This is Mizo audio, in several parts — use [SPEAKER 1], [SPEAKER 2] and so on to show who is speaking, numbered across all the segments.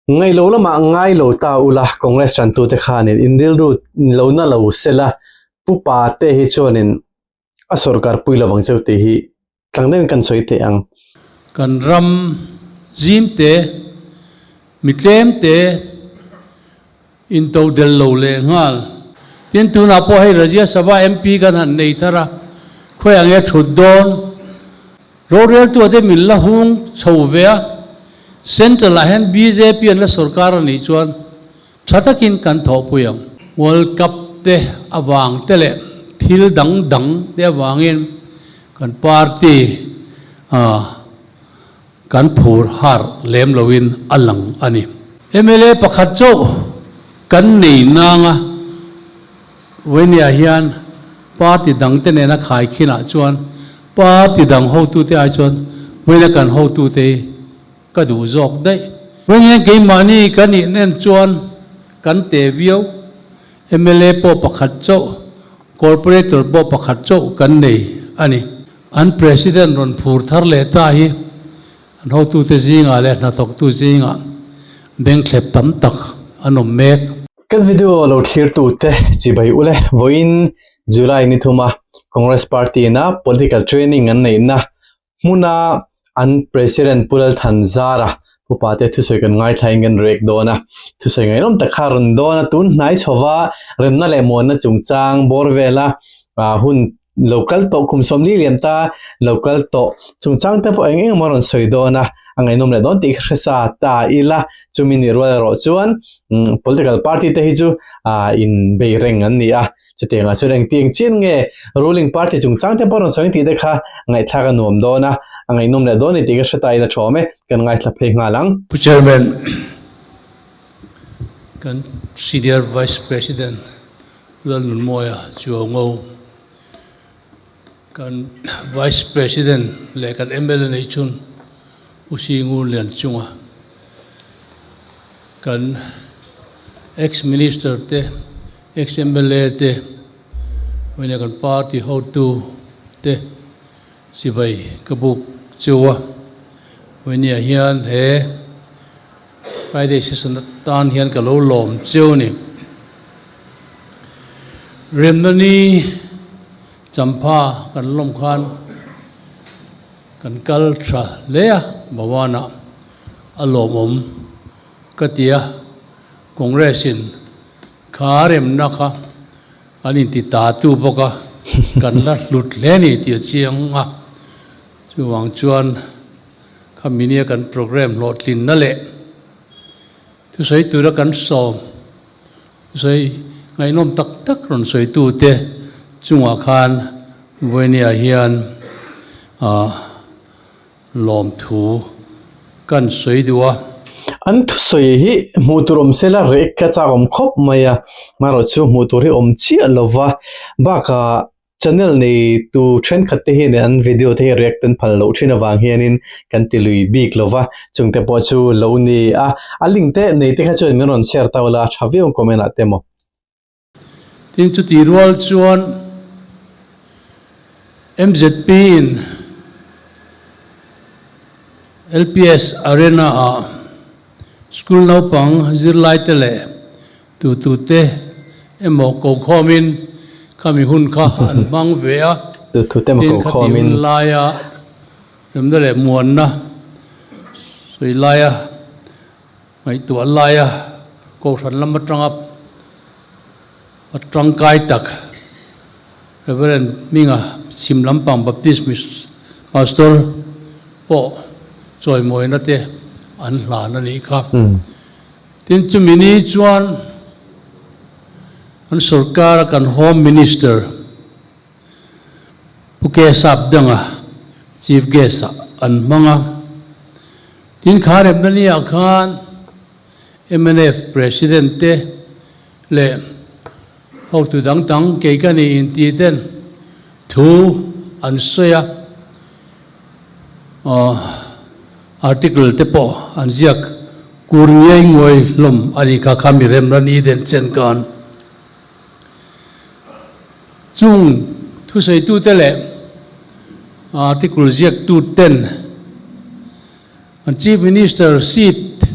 [SPEAKER 1] Ngaih lo lamah ngai lo ta ula, Congress tantute khanin in rilru lo na lo sela, Pu Pate hi chuanin a sorkar pui lovang cheu tih hi tlang deuhin kan sawi theih ang.
[SPEAKER 2] Kan ram zim te, mi tlem te into del lo leh nghal. Tin, tunah pawh hei Rajya Sabha MP kan han nei thar a, khawiah nge thut dawn? Roreltu te min la hung chho ve a, Central ah hian bjp an la sorkar a nih chuan tha takin kan thawhpui ang. World Cup te avang te leh thil dang dang te avangin kan party kan phur har lem loin a lang a ni. Mla pakhat chauh kan nei nang a, Vawiniah hian party dang te nena khaikhinah chuan party dang hotute ai chuan Vawina kan hotute hi ka duh zawk daih. Vawin hian keimahni kan inen chuan kan te viau, mla pawh pakhat chauh, corporator pawh pakhat chauh kan nei a ni. An president rawn phur thar leh ta hi an hotute zingah leh hnathawktu zingah bengthlep tam tak an awm mek.
[SPEAKER 1] Kan video lo thlirtute chibai ule vawiin July ni thuma Congress Party ina political training an neihna hmuna an President Pu Lalthanzara pupa te thusawi kan ngaithlain kan rek dawn a, thusawi ngaihnawm tak kha a rawn dawn a, tun hnai chhova remna leh muanna chungchang bawr vela hun lo kal tawh kum sawmli liam ta lo kal tawh chungchang te pawh eng eng emaw a rawn sawi dawn a, a ngaihnawm leh dawn tih ka hre sa ta ila, chumi ni rual erawh chuan political party te hi chu in bei reng an ni a, chutiang ah chuan engti eng chin nge ruling party chungchang te pawh a rawn sawi ang tih te kha ngaihthlak a nuam dawn a, a ngaihnawm leh dawn ni tih ka hre ta ila thawm e, kan ngaithla phei nghal ang.
[SPEAKER 2] Pu Chairman, kan Senior Vice President Lalnunmawia Chuango, kan Vice President leh kan mla nei chhun Pu Singu Lianchunga, kan ex-Minister te, ex-MLA te, vawiin kan party hotu te chibai ka buk cheu a, vawiin hian he Friday session atan hian ka lo lawm cheu a ni. Remna ni champha kan lawm khan kan kal tha hle a, Bhawan-ah a lawmawm ka ti a, Congress in kha remna kha an inti ta tu bawk a, kan la hlut hle a ni tih a chiang a, chuvang chuan Kha minia kan programme hlawhtlinna leh thusawi tura kan sawm thusawi ngaihnawm tak tak rawn sawitute chungah khan Vawinia hian lawmthu kan sawi duh a.
[SPEAKER 1] An thusawi hi hmuh tur awm sela rek ka chak awm khawp mai a, amaherawhchu hmuh tur hi awm chiah lova bakah Channel nei tu thenkhat te hian an video te hi react an phal loh thin avang hianin kan ti lui bik lo va, chung te pawh chu lo ni a, a link te nei te kha chuan min rawn share ta ula a tha viau ang comment ah te maw.
[SPEAKER 2] Tin chuti rual chuan MZP in LPS Arena ah school naupang zirlai te leh Tutute emaw kokhawmin khami hun kha an hmang ve a,
[SPEAKER 1] Tutute emaw
[SPEAKER 2] tin khati
[SPEAKER 1] kokhawmin.
[SPEAKER 2] hun laia remna leh muanna sawi laia ngaihtuah laia kohhran lam atanga a tangkai tak Reverend Hminga Chhim lampang Baptist Pastor pawh chawimawina te an hlan a nih kha. Tin, chumi ni chuan an sorkara kan Home Minister Pu Kesap Danga Chief Guest ah an hmang a. Tin, kha remna ni ah khan mnf President te leh hotu dang dang kei ka ni inti ten thu an sawi a. Article te pawh an ziak kur ngiai nguai hlawm a nih kha kha mi remna ni den chen khan. Chung thusawitu te leh article ziaktu ten an Chief Minister seat.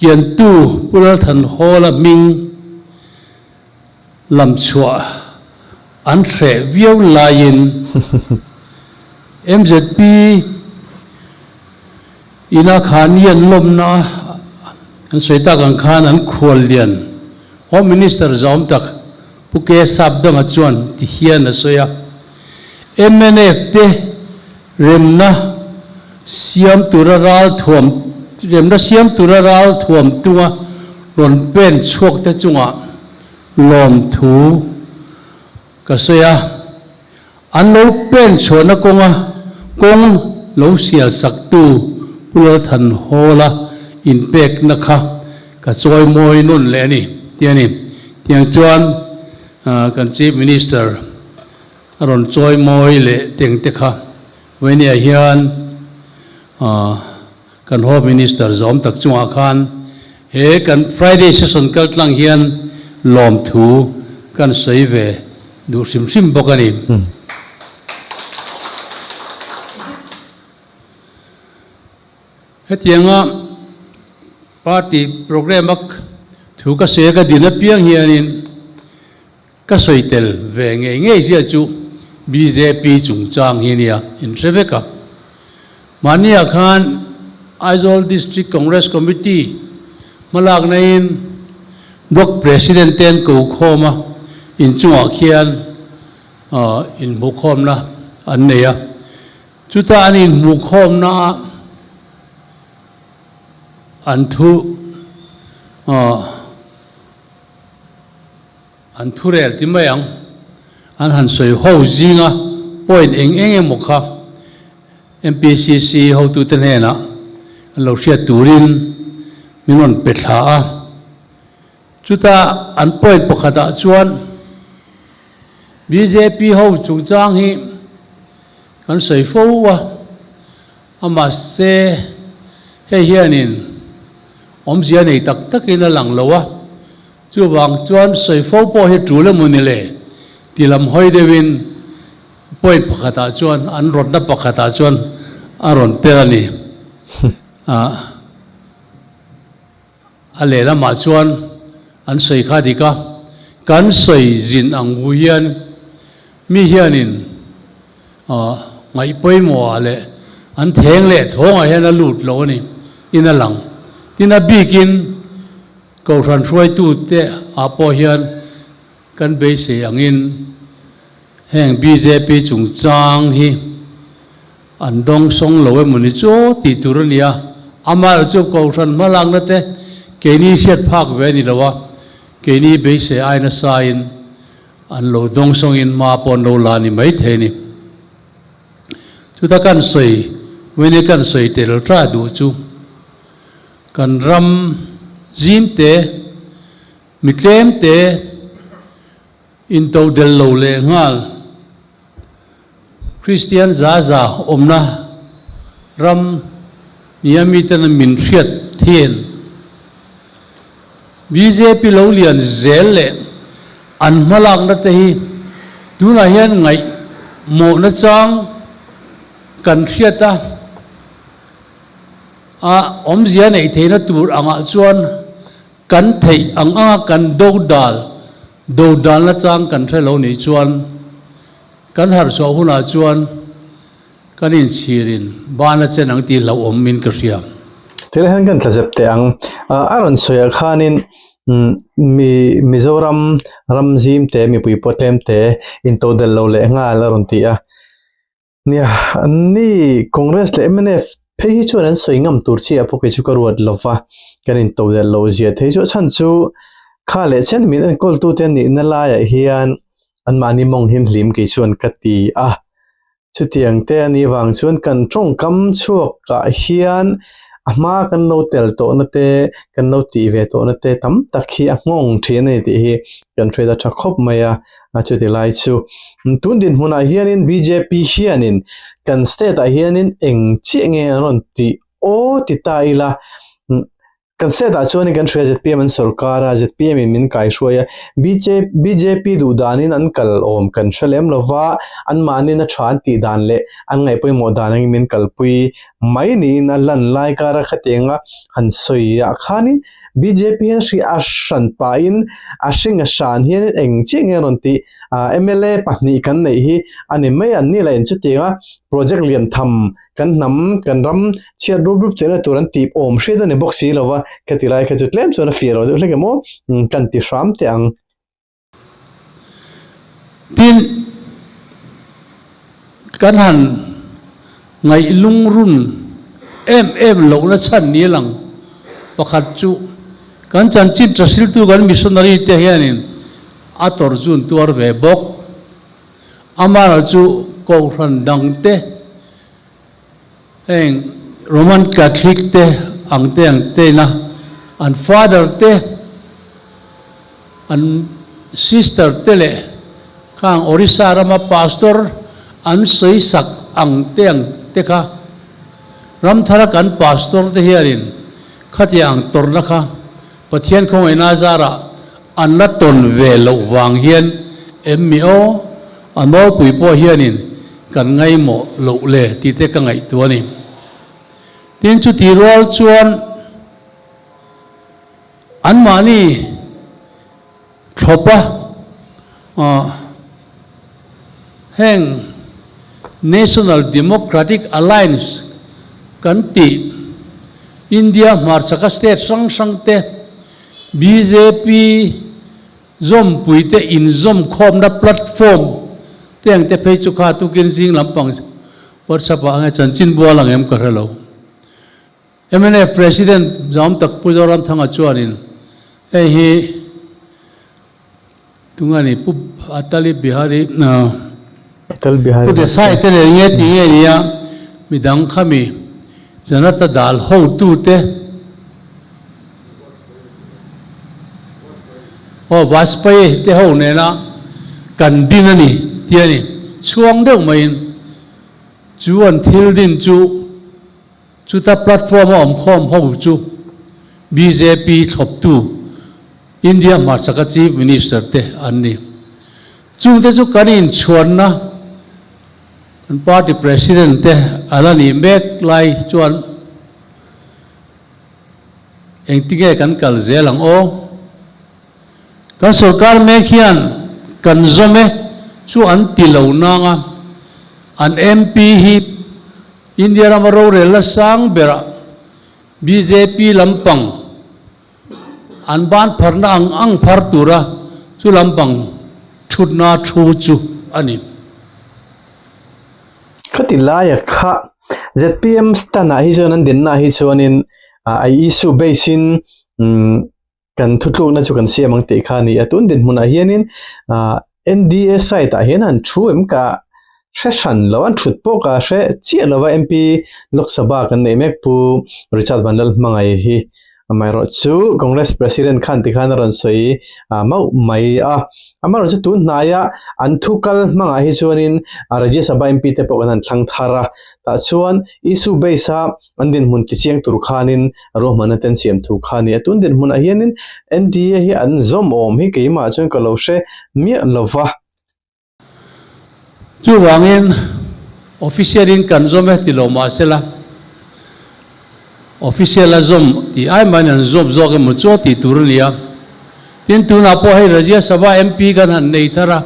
[SPEAKER 2] Kiantu Pu Lalthanhawla hming lam chhuah an hreh viau laiin mzp ina khan i an lawmna an sawi tak ang khan an khuallian Home Minister zawm tak Pu K Sapdanga chuan ti hian a sawi a, mnf te remna siam tura ral thuam remna siam tura ral thuam tunga rawn pen chhuak te chungah lawmthu ka sawi a, an lo pen chhuahna kawnga kawng lo sial saktu Pu Lalthanhawla inpekna kha ka chawi mawi nawn leh a ni tih a ni. Tiang chuan kan Chief Minister a rawn chawi mawi leh teng te kha Vainia hian kan Home Minister zawm tak chungah khan he kan Friday session kal tlang hian lawmthu kan sawi ve duh hrim hrim bawk a ni. Hetianga party programme a thu ka sawi a ka din apiang hianin Ka sawi tel ve ngei ngei zia chu bjp chungchang hi nia in hre vek a. Mahniah khan Aizawl District Congress Committee hmalakna in Block President te an ko khawm a, inchungah khian inhmuhkhawmna an nei a. Chuta an inhmuhkhawmna ah an thu An thurel ti mai ang. An han sawi ho zinga point eng eng emaw kha MPCC hotute hnenah an lo hriat turin min rawn pe thla a. Chuta an point pakhatah chuan bjp ho chungchang hi kan sawi fo a, amahse hei hianin awmzia nei tak takin a lang lo a. Chuvang chuan sawi fo pawh hi tul emaw ni le ti lam hawi deuhin point pakhatah chuan an rawtna pakhatah chuan a rawn tel a ni. A lehlamah chuan an sawi kha dik a, kan sawi zin ang hu hian mi hianin ngaih pawimawhah leh an theng leh thawngah hian a lut lo a ni in a lang. Tin a bikin Kohhran hruaitute ah pawh hian kan beisei angin heng bjp chungchang hi an dawngsawng lo emaw ni chu tih tur a ni a, amaherawh chu Kohhran hmalakna te keini hriat phak ve a ni lo a, keini beisei ai nasain an lo dawngsawngin hma pawh an lo la ni maithei a ni. Chuta kan sawi, Winnie kan sawi tel ta duh chu. Kan ram zim te, mi tlem te into del lo leh nghal Kristian za za awmna ram nia miten a min hriat thin. Bjp lo lian zel leh an hmalakna te hi tunah hian ngaihmawhna chang kan hriat a. A awmzia neih theihna tur angah chuan kan theih ang anga kan dodal, dodalna chang kan hre lo nih chuan kan harhchhuah hunah chuan kan inchhirin bana chen ang tih hlauhawm in ka hria.
[SPEAKER 1] Thil hian kan tla zep teh ang. A rawn sawiah khanin mi Mizoram ram zim te mipui pawh tlem te intodel lo leh nghal a rawn ti a. Nia, anni Congress leh mnf phei hi chuan an sawi ngam tur chi ah pawh kei chu ka ruat lo va, kan into del lo zia thei chu a chhan chu kha leh chen min enkawl tute an nihna laiah hian anmahni mawng hi an hlim kei chuan ka ti a, chutiang te a nih vang chuan kan tawngkam chhuakah hian a hma kan lo tel tawhna te kan lo tih ve tawhna te tam tak hi a nghawng thin a ni tih hi kan hriat a tha khawp mai a. A chuti lai chu tun dinhmunah hianin bjp hianin kan state ah hianin eng chiah nge an rawn tih aw ti ta ila. Kan state ah chuanin kan hria zpm an sorkar a, zpm in min kaihruai a, bjp duh danin an kal awm kan hre lem lova, anmahnin a tha an tih dan leh an ngaih pawimawh dan angin min kalpui mai niin a lan lai kara khatianga han sawi ah khanin bjp hian hri a hran pahin a hring a hran hianin eng chiah nge a rawn tih mla pahnih kan neih hi a ni mai an ni lah in chutianga project lian tham kan hnam, kan ram chhiat rup rup theihna tur an tih awm hriat a ni bawk si lo va, ka ti lai kha chu tlem chuan a fiah lo deuh hlek em aw, kan ti hram teh ang.
[SPEAKER 2] Tin, kan han ngaih lungrun em em lohna chhan ni lang pakhat chu kan chanchin tahriltu kan missionary te hianin a tawrh chu an tuar ve bawk. Amaherawh chu Kohhran dangte heng Roman Catholic te ang te ang tena an Father te, an Sister te leh khang Orissa rama Pastor an sawi sak ang te ang te kha Ramthara kan Pastor te hianin khatiang ang tawrhna kha Pathian khawngaihna zarah an la tawn ve loh vang hian em mi aw, a nawlpui pawh hianin kan ngaimawh loh le tih te ka ngaihtuah a ni. Tin, chuti rual chuan anmahni thlawpa heng National Democratic Alliance kan tih India hmarchhaka state hrang hrang te bjp zawmpuite inzawmkhawmna platform te ang te phei chu kha tukin zing lampang WhatsApp ah nge chanchin bual ang em ka hre lo. Mnf President Zawm tak Pu Zoramthanga chuanin hei hi tunga ni Pu Atali Bihari
[SPEAKER 1] Atal Bihari
[SPEAKER 2] Pu Desai te leh nge ti nge nia midang khami Janata Dal hotute aw Vajpayee te ho nena kan din a ni ti a ni chhuang deuh maiin chu an thil din chu Chuta platform a awmkhawm ho chu bjp thlawptu India hmarchhaka Chief Minister te an ni. Chungte chu kan inchhuanna kan party president te a la nih mek lai chuan engtinge kan kal zel ang aw? Kan sorkar mek hian kan zawm e chu an ti lo nang a, an MP hi India rama rorel la sang berah bjp lampang an ban pharna ang ang phar tura chu lampang thutna thu chu a ni.
[SPEAKER 1] Khati laia kha zpm stand ah hi chuan an dinna ah hi chuanin a issue base in kan thutlukna chu kan siam ang tih kha a ni a tun dinhmunah hianin ah N_D_A side ah hian an thu em ka hre hran lo an thut pawh ka hre chiah lo va M_P Lok Sabha kan neih mek pu Richard Vanlalhmangaih hi amaherawh chu Congress President khan tikhan a rawn sawi ah mauh mai a amaherawh chu tun hnaia an thu kal hmangah hi chuanin Rajya Sabha M_P te pawh kan han thlang thar a tah chuan issue base a An dinhmun tichiang tur khanin ruahmanna te an siam thu kha a ni a. Tun dinhmunah hianin NDA hi an zawm awm hi keimah chuan ka lo hre miah lo va.
[SPEAKER 2] Chuvangin official in kan zawm e ti lo mah sela, official a zawm tih ai maiin an zawm zawk emaw chu a tih tur a ni a. Tin, tunah pawh hei Rajya Sabha MP kan han nei thar a,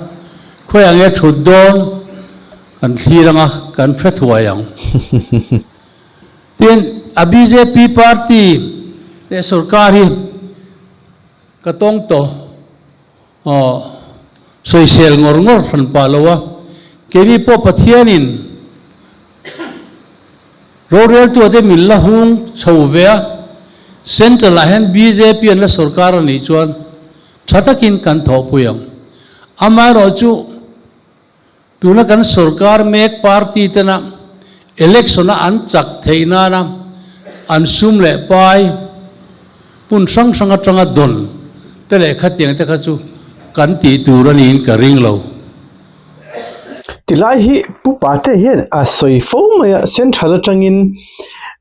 [SPEAKER 2] khawiah nge thut dawn? Kan thlir anga kan hre thuai ang. Tin, a bjp party leh sorkar hi ka tawng tawh aw sawisel ngawr ngawr hran pah lo a, keini pawh Pathianin roreltu te min la hung chho ve a, central ah hian bjp an la sorkar a nih chuan tha takin kan thawhpui ang. Amaherawhchu Tuna kan sorkar mek party tena election a an chak theih nana an sum leh pai hmun hrang hrang atanga dawn te leh khatiang te kha chu kan tih tur a niin ka ring lo.
[SPEAKER 1] Tilai hi Pu Pate hian a sawi fo mai a, Central atangin.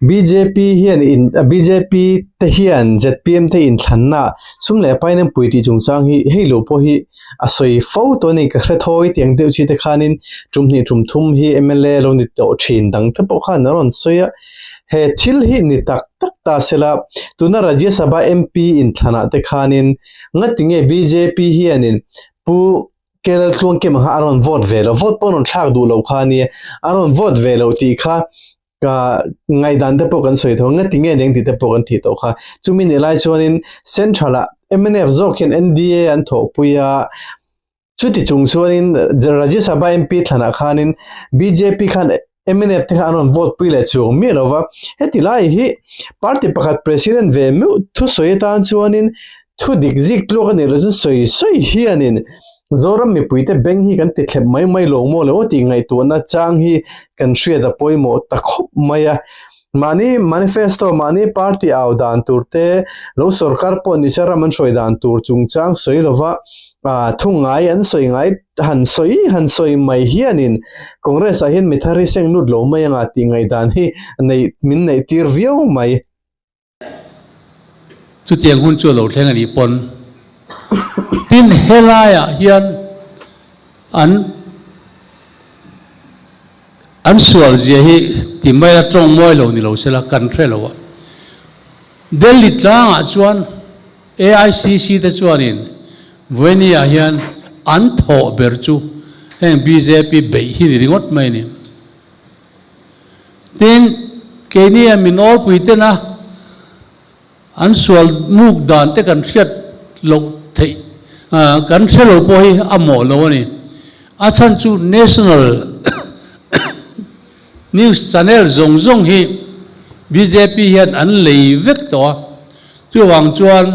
[SPEAKER 1] Bjp hian in bjp te hian zpm te inthlanna sum leh pain an pui tih chungchang hi hei lo pawh hi a sawi fo tawh a ni ka hre thawi tiang deuh chi te khanin tum hnih tum thum hi mla lo ni tawh thin dang te pawh khan a rawn sawi a he thil hi ni tak tak ta sela tuna Rajya Sabha MP inthlanah te khanin ngatinge bjp hianin Pu Kel Tluangkima kha a rawn vote ve lo vote pawh a rawn thlak duh loh kha a nia a rawn vote ve loh tih kha ka ngaihdan te pawh kan sawi tho ngati nge eng tih te pawh kan thih tawh kha chumi nih lai chuanin central ah mnf zawk hian NDA an thawhpui a chuti chung chuanin Rajya Sabha MP thlanah khanin bjp khan mnf te kha an rawn vote pui leh chuang miah lova heti lai hi party pakhat president ve meuh thusawi atan chuanin thu dik zik tluak a nih loh chuan sawi sawi hianin Zoram mipuite beng hi kan ti thlep mai mai lo maw le aw tih ngaihtuahna chang hi kan hriat a pawimawh ta khawp mai a. Mahni manifesto, mahni party au dan tur te, lo sorkar pawh ni se ram an hruai dan tur chungchang sawi lova thu ngai an sawi ngai han sawi han sawi mai hianin Congress ah hian mi thar hi seng lut lo mai anga tih ngaihdan hi neih min neih tir viau mai.
[SPEAKER 2] Chutiang hun chu a lo thleng a nih pawn tin helaiah hian an an sual zia hi ti mai a tawng mawi lo ni lo sela kan hre lo a. Delhi tlangah chuan AICC te chuanin Vawinia hian an thawh ber chu heng bjp beih hi ni ringawt mai a ni. Tin, keini a mi nawlpui tena an sual muk dan te kan hriat loh theih, kan hre lo pawh hi a mawh lo a ni. A chhan chu National News Channel zawng zawng hi bjp hian an lei vek tawh a, chuvang chuan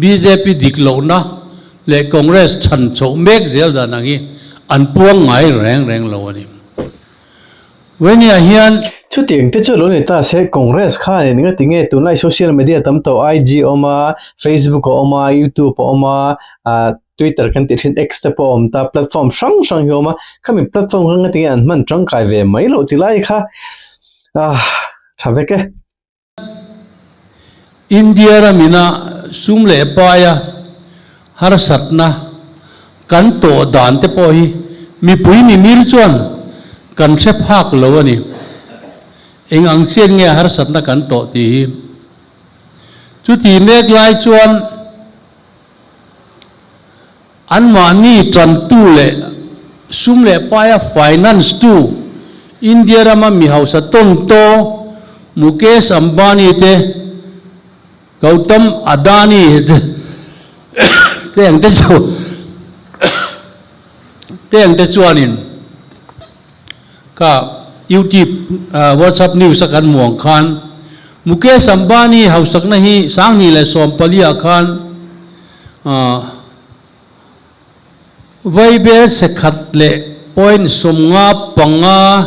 [SPEAKER 2] bjp dik lohna leh Congress chhan chhoh mek zel dan ang hi an puang ngai reng reng lo a ni. Venia hian.
[SPEAKER 1] Chutiang te chu lo ni ta se Congress khan eng nga tinge tunlai social media tam tawh IG a awm a, Facebook a awm a, YouTube a awm a, ah Twitter kan tih thin X te pawh a awm ta platform hrang hrang hi a awm a, khami platform kha nga tinge an hman tangkai ve mai loh ti lai kha ah tha vek e.
[SPEAKER 2] India ramina sum leh paia harsatna kan tawh dan te pawh hi mipui mimir chuan kan hre phak lo a ni. Eng ang chian nge harsatna kan tawh tih hi. Chuti mek lai chuan anmahni tantu leh sum leh paia finance tu India rama mi hausa tawn taw Mukesh Ambani te, Gautam Adani te ang te chu te ang te chuanin ka YouTube WhatsApp news a kan hmuh ang khan Mukesh Ambani hausakna hi 2014 ah khan Vaibel sekhat leh point 55,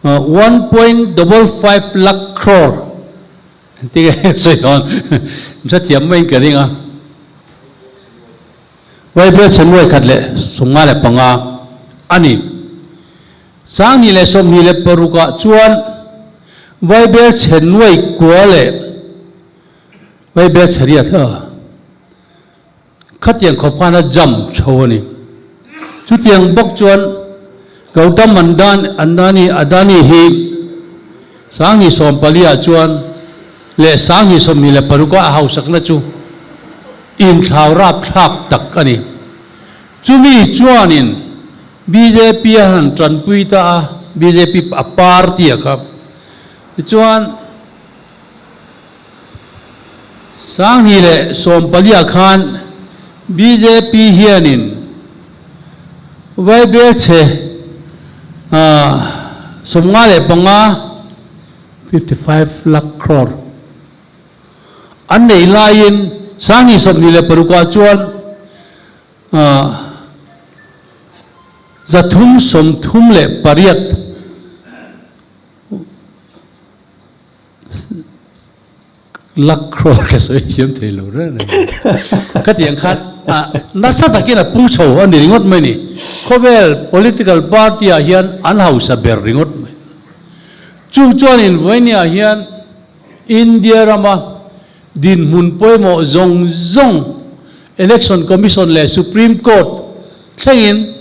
[SPEAKER 2] 1.55 lakh crore, engtin nge sawi dawn hrethiam maiin ka ring a. Vaibel chhe nuai khat leh 55 a ni. 2026 ah chuan vaibel chhe nuai kua leh vaibel chhe riat a. Khatiang khawp khan a jump chho a ni. Chutiang bawk chuan Gautam Andani Adani hi 2014 ah chuan leh 2026 ah a hausakna chu inthlau rapthlak tak a ni. Chumi chuanin bjp a han tanpui ta a, bjp a party a kha. Tichuan. 2014 ah khan bjp hianin Vaibelchhe 55, 55 lakh crore, an neih laiin 2026 ah chuan 338 Lakro ka sawi thiam thei lo reng reng. Khatiang khan nasa takin a pung chho a ni ringawt mai ni. Khawvel political party ah hian an hausa ber ringawt mai. Chung chuanin vawinia hian India rama dinhmun pawimawh zawng zawng Election Commission leh Supreme Court thlengin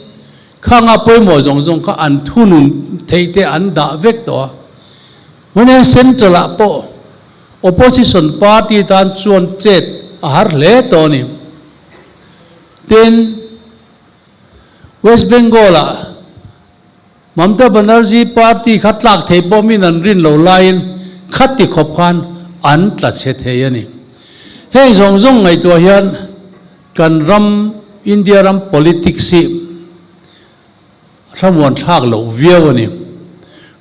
[SPEAKER 2] khanga pawimawh zawng zawng kha an thunun theih te an dah vek tawh a. Vawinia Central ah pawh Opposition party tan chuan chet a har hle tawh a ni. Tin, West Bengal ah Mamta Banerjee party kha tlak thei pawh min an rin lo laiin khati khawp khan an tla chhe thei a ni. Heng zawng zawng ngaihtuah hian kan ram, India ram politics hi thlamuan thlak loh viau a ni.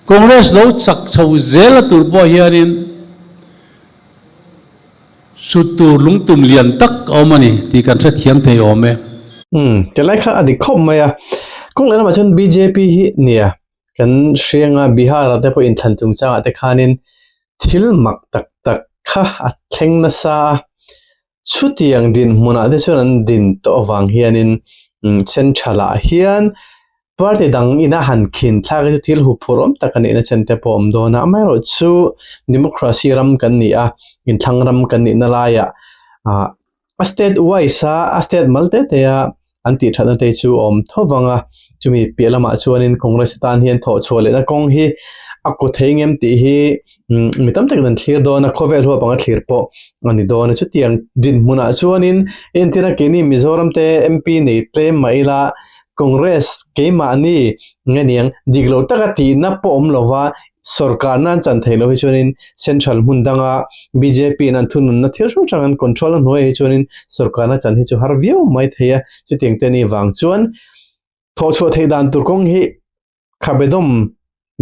[SPEAKER 2] Congress lo chak chho zel a tur pawh hianin Sut tur lungtum lian tak a awm a ni tih kan hrethiam thei awm e.
[SPEAKER 1] Umm, ti lai kha a dik khawp mai a. Kawng leh lamah chuan bjp hi nia kan hrianga Bihar ah te pawh inthlan chungchangah te khanin thil mak tak tak kha a thleng nasa a. Chutiang dinhmunah te chuan an din tawh avang hianin central ah hian Party dang ina han khin thlak hi chu thil huphurh awm tak a nihna chen te pawh a awm dawn a, amaherawhchu democracy ram kan ni a, inthlang ram kan nihna laiah ah a state wise a a state mal te te a an tih thatna te chu a awm tho vang a, chumi piah lamah chuanin Congress atan hian thawh chhuah lehna kawng hi a kaw thei ngem tih hi mi tam takin an thlir dawn a, khawvel huap anga thlir pawh a ni dawn a, chutiang dinhmunah chuanin entirna keini Mizoram te MP nei tlem mah ila Congress keimahni nge niang dik lo taka tihna pawh awm lova sorkar nan chan thei lo hi chuanin central hmun danga bjp in an thununna thil hrang hrang an control a hnuaiah hi chuanin sorkarna chan hi chu har viau mai thei a, chutiang te ni vang chuan thawhchhuah theih dan tur kawng hi khabedawm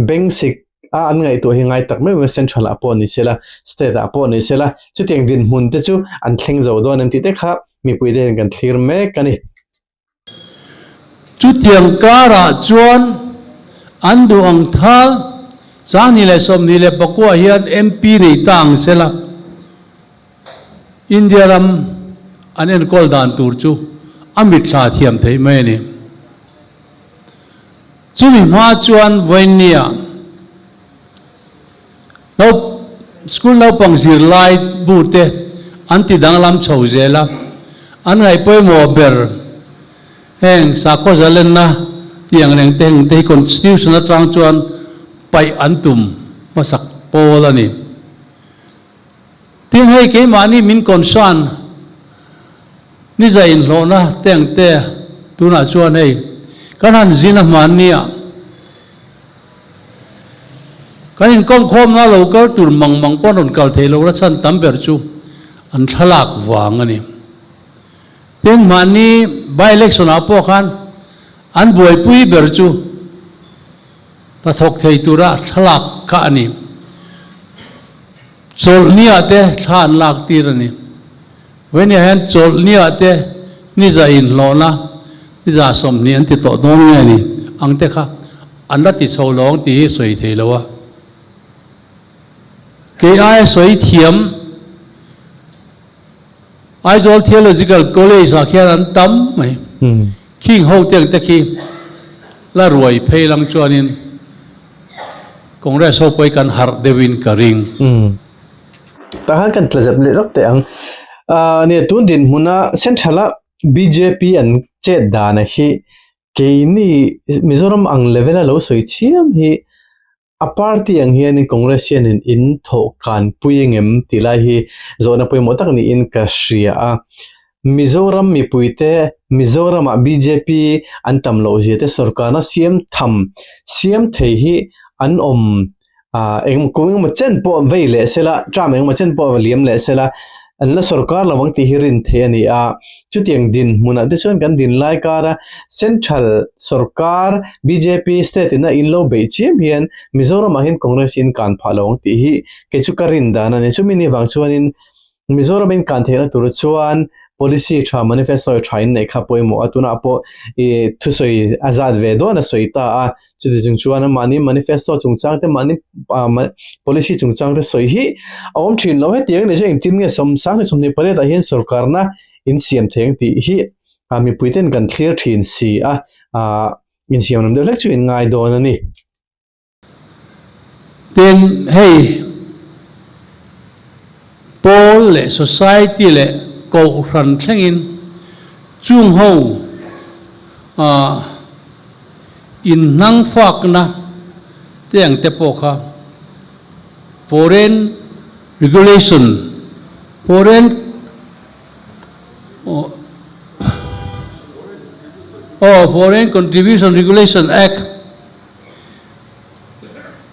[SPEAKER 1] bengsik a an ngaihtuah hi ngai tak meuh meuh central ah pawh ni sela state ah pawh ni sela chutiang dinhmun te chu an thleng zo dawn em tih te kha mipui te hian kan thlir mek a ni.
[SPEAKER 2] Chutiang karah chuan an duh ang thal 2029 hian MP nei ta ang sela India ram an enkawl dan tur chu a mitthla thiam theih mai a ni. Chumi hma chuan Vawinia no school naupang zirlai bu te an ti danglam chho zel a, an ngaih pawimawh ber heng sakhaw zalenna tih ang reng te heng te hi constitution atang chuan paih an tum hmasak pawl a ni. Tin hei keimahni min concern ni zai inhlawhna te ang te tunah chuan hei kan han zin a hmanni ah kan inkawm khawmna lo kal tur mang mang pawh an rawn kal thei lo la chhan tam ber chu an thlalak vang a ni. Tin hmanni by election ah pawh khan an buaipui ber chu hnathawk thei tura thlalak kha a ni. Chawlhniah te thla an lak tir a ni. Vawinia hian chawlhniah te niza inhlawhna, niza 20 an ti tawh dawn nge a ni ang te kha an la ti chho lo ang tih hi sawi thei lo a. Kei aia sawi thiam Aizawl Theological College ah khian an tam mai. Khing ho te ang te khi la ruai phei lang chuanin Congress ho pawh hi kan harh deuhin ka ring.
[SPEAKER 1] Umm. Tah khan kan tla zep leh lawk teh ang. Ahh nia tun dinhmuna Central a bjp an chet dana hi keini Mizoram ang level a lo sawi chiam hi a party ang hianin Congress hianin in thawh kan pui engem tih lai hi zawhna pawimawh tak niin ka hria a. Mizoram mipuite Mizoramah bjp an tam loh zia te sorkarna siam tham siam thei hi an awm ah eng kum engemaw chen pawh vei leh sela term engemaw chen pawh liam leh sela an la sorkar lo ang tih hi rin theih a ni a. Chutiang dinhmunah te chuan kan din lai kara Central sorkar bjp state ina in lo beih chiam hian Mizoramah hian Congress in kan phah lo ang tih hi kei chu ka rin dan a ni. Chumi ni vang chuanin Mizoram in kan theihna tur chuan policy tha manifesto tha in neih kha pawimawh a, tunah pawh ih thusawi a zat ve dawn a sawi ta a, chuti chung chuan mahni manifesto chungchang te mahni ah policy chungchang te sawi hi a awm thin lo hetiang ni chu engtin nge 2028 ah hian sorkarna in siam thei ang tih hi ah mipui ten kan thlir thin si a, ah insiam lam deuh hlek chu in ngai dawn a ni.
[SPEAKER 2] Tin, hei pawl leh society leh kohhran thlengin chung ho inhnang fakna te ang te pawh kha foreign regulation, foreign aw Foreign Contribution Regulation Act,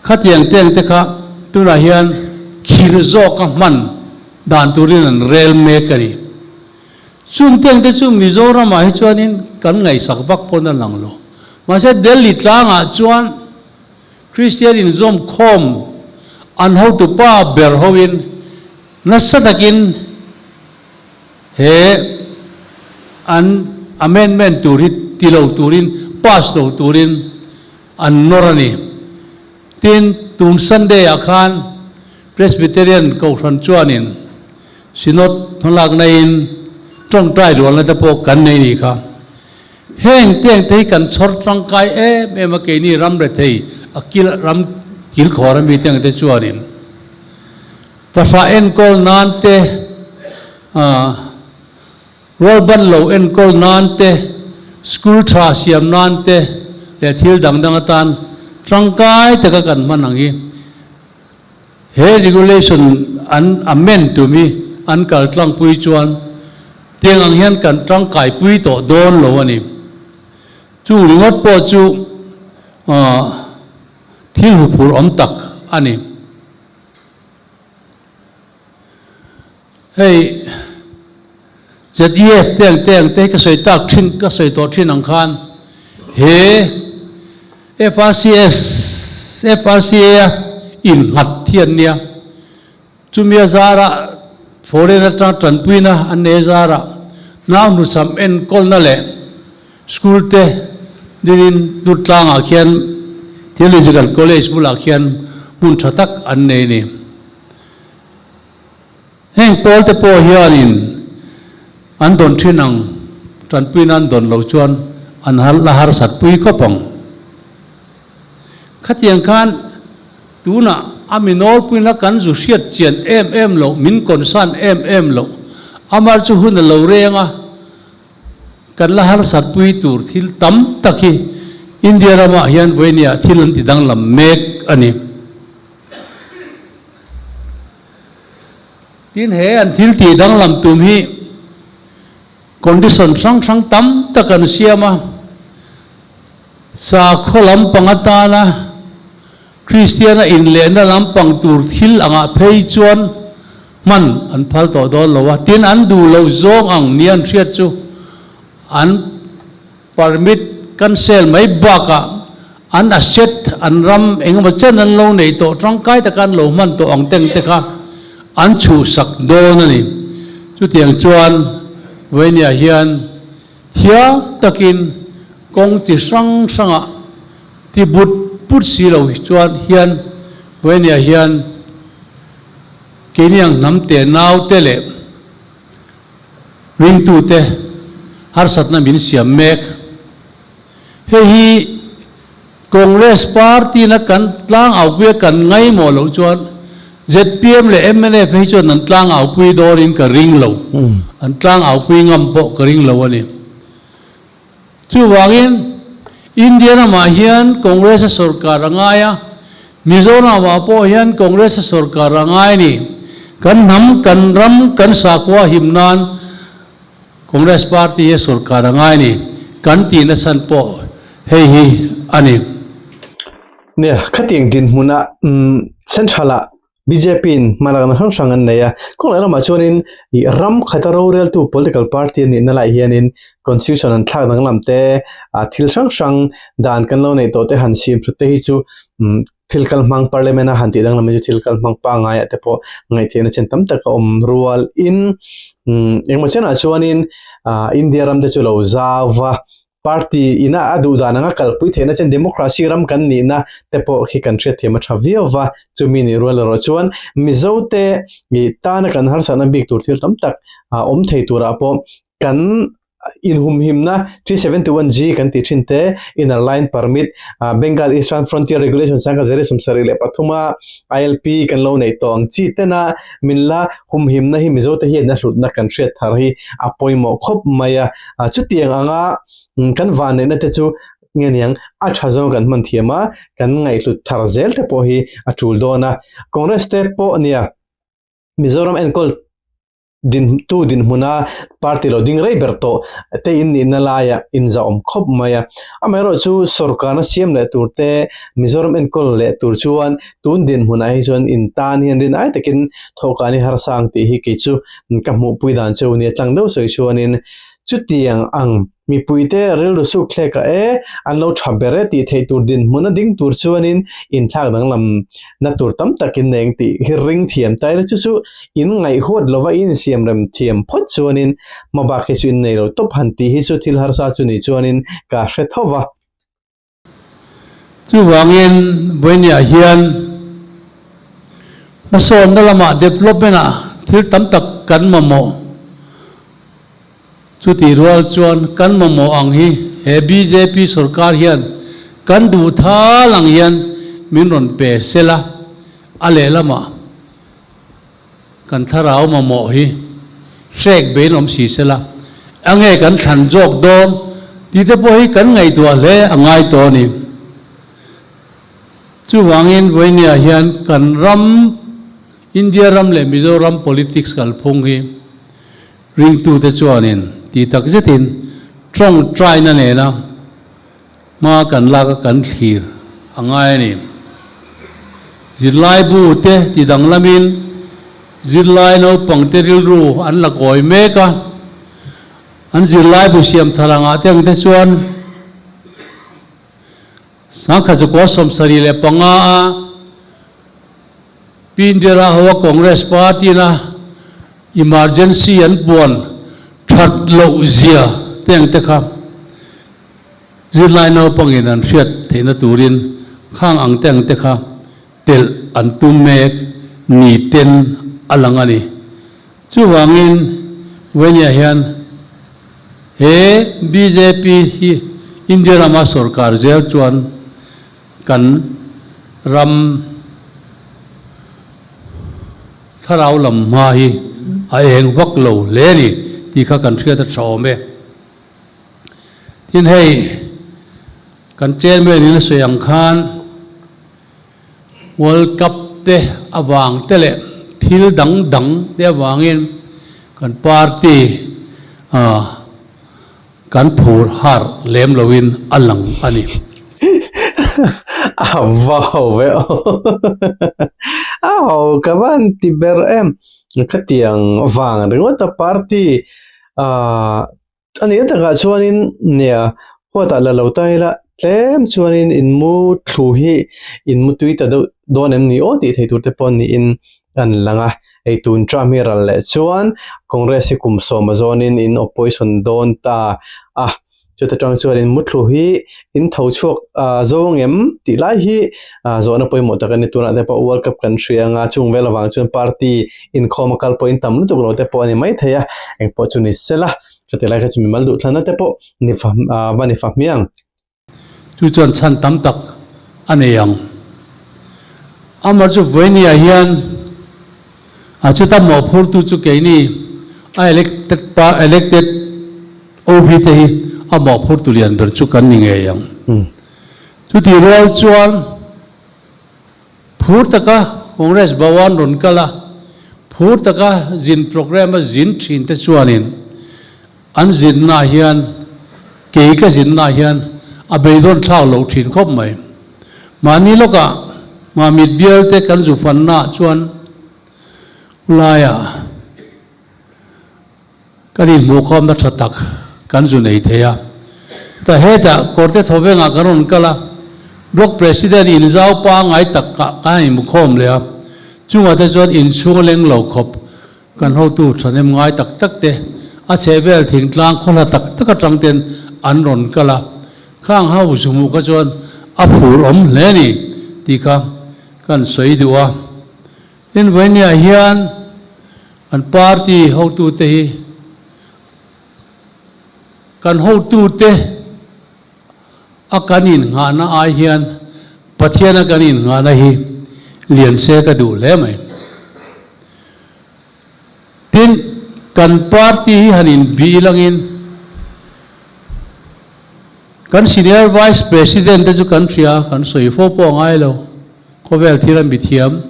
[SPEAKER 2] Khatiang teng te kha tunah hian khir zawka hman dan turin an rel mek a ni. Chung teng te chu Mizoramah hi chuanin kan ngaihsak vak pawn a lang lo. Mahse Delhi tlangah chuan Kristian inzawmkhawm an hotupa ber hoin nasa takin he an amendment tur hi ti lo turin, pass lo turin an nawr a ni. Tin, tun Sunday ah khan Presbyterian Kohhran chuanin Synod hmalakna in tawngtai rualna te pawh kan nei ni kha. Heng teng te hi kan chhawr tangkai em em a keini ram rethei a kil ram kilkhawr ami te ang te chuanin fahrah enkawl nan te ah Rualban lo enkawl nan te, school tha siam nan te leh thil dang dang atan tangkai taka kan hman ang hi he regulation an amend tum hi an kal tlangpui chuan tiang ang hian kan tangkaipui tawh dawn lo a ni. Chung ringawt pawh chu thil huphurh awm tak a ni. Hei ZEF te ang te ang te hi ka sawi tak thin ka sawi tawh thin ang khan he FRCS FRCA a innghat hi an nia. Chumi a zarah foreign atanga tanpuina an nei a zarah nau hnuchham enkawlna leh school te dinin Durtlangah khian Theological College bulah khian hmun tha tak an nei a ni. Heng pawl te pawh hianin an dawn thin ang, tanpuina an dawn loh chuan an la harsat pui khawp ang. Khatiang khan tunah a mi nawlpuina kan zu hriat chian em em loh, min concern em em loh, amar chu hun a lo reng a, kan la harsat pui tur thil tam tak hi India ramah hian vawinia thil an ti danglam mek a ni. Tin, he an thil tih danglam tum hi condition hrang hrang tam tak an siam a, sakhaw lampang atana Kristiana inlehna lampang tur thil angah phei chuan hman an phal tawh dawn lo a, tin an duh loh zawng ang nia an hriat chu an Permit cancel mai bakah an asset, an ram engemaw chen an lo neih tawh tangkai taka an lo hman tawh ang teng te kha an chhuhsak dawn a ni. Chutiang chuan Vainia hian thiam takin kawng chi hrang hrangah ti but but si lo chuan hian Vainia hian keini ang hnam te naute leh Ringtute harsatna min siam mek. Hei hi Congress party-na kan tlangaupui a kan ngaimawh loh chuan zpm leh mnf hi chuan an tlangaupui dawrin ka ring lo. An tlangaupui ngam pawh ka ring lo a ni. Chuvangin India ramah hian Congress-a sorkar a ngai a, Mizoramah pawh hian Congress-a sorkar a ngai a ni. Kan hnam, kan ram, kan sakhua him nan Congress party hi a sorkar a ngai a ni. Kan tihna chhan pawh hei hi a ni.
[SPEAKER 1] Nia, khatiang dinhmunah Central-ah BJP-in hmalakna hrang hrang an nei a, kawng leh lamah chuanin ih ram khata roreltu political party a nihna laiah hianin constitution an thlak danglam te ah thil hrang hrang dan kan lo neih tawh te han sim thut te hi chu umm thil kal hmang parliament a han tih danglam hi chu thil kal hmang pangaiah te pawh ngaihtheihna chen tam tak a awm rual in umm engmaw chenah chuanin ah India ram te chu lo zau va. Party ina a duh dan anga kalpui theihna chuan democracy ram kan nihna te pawh khi kan hriatthiam a tha viau va, chumi nih rual erawh chuan Mizo te ih tana kan harsatna bik tur thil tam tak a awm thei turah pawh kan. Inhumhimna 371G kan tih thin te, Inner Line Permit, Bengal Eastern Frontier Regulation 2073 a ILP kan lo neih tawh ang chi tena min la humhimna hi Mizote hian a hlutna kan hriat thar hi a pawimawh khawp mai a. Chutiang anga kan vanneihna te chu nge niang a tha zawng kan hman thiam a, kan ngaihhlut thar zel te pawh hi a tul dawn a. Congress te pawh nia Mizoram enkawl din tu dinhmuna party lo ding rei ber tawh te in nihna laiah inzahawm khawp mai a. Amaherawhchu sorkarna siam leh tur te, Mizoram enkawl leh tur chuan tun dinhmunah hi chuan in tan hian rin ai takin thawhkan hi harsa ang tih hi kei chu ka hmuhpui dan cheu nia tlang deuh sawi chuanin chutiang ang Mipuite rilru suk thlek a e, an lo tha ber e tih theih tur dinhmun a ding tur chuanin inthlak danglam na tur tam takin neng tih hi ring thiam ta ila chu chu in ngaihhuat lova in insiamrem thiam phawt chuanin hmabak hi chu in nei lo tawp han tih hi chu thil harsa chu ni chuanin ka hre tho va.
[SPEAKER 2] Chuvangin Buainiah hian hmasawnna lamah development-ah thil tam tak kan mamawh. Chutih rual chuan kan mamawh ang hi he bjp sorkar hian kan duh thal ang hian min rawn pe sela, a lehlamah kan thlarau mamawh hi hrek bein awm si sela, a nge kan thlan zawk dawn tih te pawh hi kan ngaihtuah hle a ngai tawh a ni. Chuvangin vawinia hian kan ram, India ram leh Mizoram politics kalphung hi ringtute chuanin tih tak zetin tawngtaina nena Hma kan lak a kan thlir a ngai a ni. Zirlaibu te ti danglamin zirlai naupangte rilru an la kawi mek a, an zirlaibu siam thar angah te ang te chuan Sangkhat 1975 a Pi Indira hoa Congress Party na emergency an puan that loh zia te ang te kha Zirlai naupangin an hriat theihna turin khang ang te ang te kha telh an tum mek ni ten a lang a ni. Chuvangin Venia hian he bjp hi India rama sorkar zel chuan kan ram thlarau lam hma hi a eng vak lo hle a ni tih kha kan hriat a tha awm e. Tin hei kan chairman in a sawi ang khan World Cup te avang te leh thil dang dang te avangin kan party ah kan phur har lem loin a lang a ni.
[SPEAKER 1] A va ho ve aw. A ho ka van ti ber em. Khatiang vang ringawt a party ah A nih takah chuanin nia huatah la lo ta ila tlem chuanin in mu thlu hi in mu tui ta deuh dawn em ni aw tih thei tur te pawh niin an lang a, hei tun term hi ral leh chuan Congress hi kum sawma zawnin in opposition dawn ta a, chuta tang chuan in mu thlu hi in tho chhuak ah zo ang em tih lai hi ah zawhna pawimawh tak a ni tunah te pawh World Cup kan hria anga chung vel avang chuan party inkhawm a kal pawhin tam lutuk lo te pawh a ni maithei a engpawh chu ni sela ka ti lai kha chu mimal duhthlanna te pawh ni fa ah va ni fa hmiang.
[SPEAKER 2] Chu chuan chhan tam tak a nei ang. Amar chu Vawinia hian a chuta mawhphurtu chu keini a elected pa elected OB te hi a mawhphurtu lian ber chu kan ni ngei ang. Chutih rual chuan Phur taka Congress Bhawan rawn kal a, phur taka zin programme a zin thin te chuanin an zinna hian kei ka zinna hian a beidawn thlak loh thin khawp mai. Mahni lawkah Mamit bial te kan zu fanna chuan ulaiah Kan inhmuhkhawmna tha tak kan zu nei thei a. Chutah hetah Kawrte Thawvengah kan rawn kal a, Block President in zau pangngai tak ah kan inhmukhawm leh a, chungah te chuan inchhung a leng lo khawp kan hotu thahnem ngai tak tak te, a chhehvel thingtlang khawhla tak tak atang ten an rawn kal a, khang ho zu hmuh kha chuan a phur awm hle a ni tih kha kan sawi duh a. Tin, Vawinia hian an party hotute hi Kan hotute a kan innghahna ai hian Pathian a kan innghahna hi lian se ka duh hle mai. Tin, kan party hi han inbih ilangin kan Senior Vice President te chu kan hria, kan sawi fo pawh a ngai lo, khawvel thil a mithiam.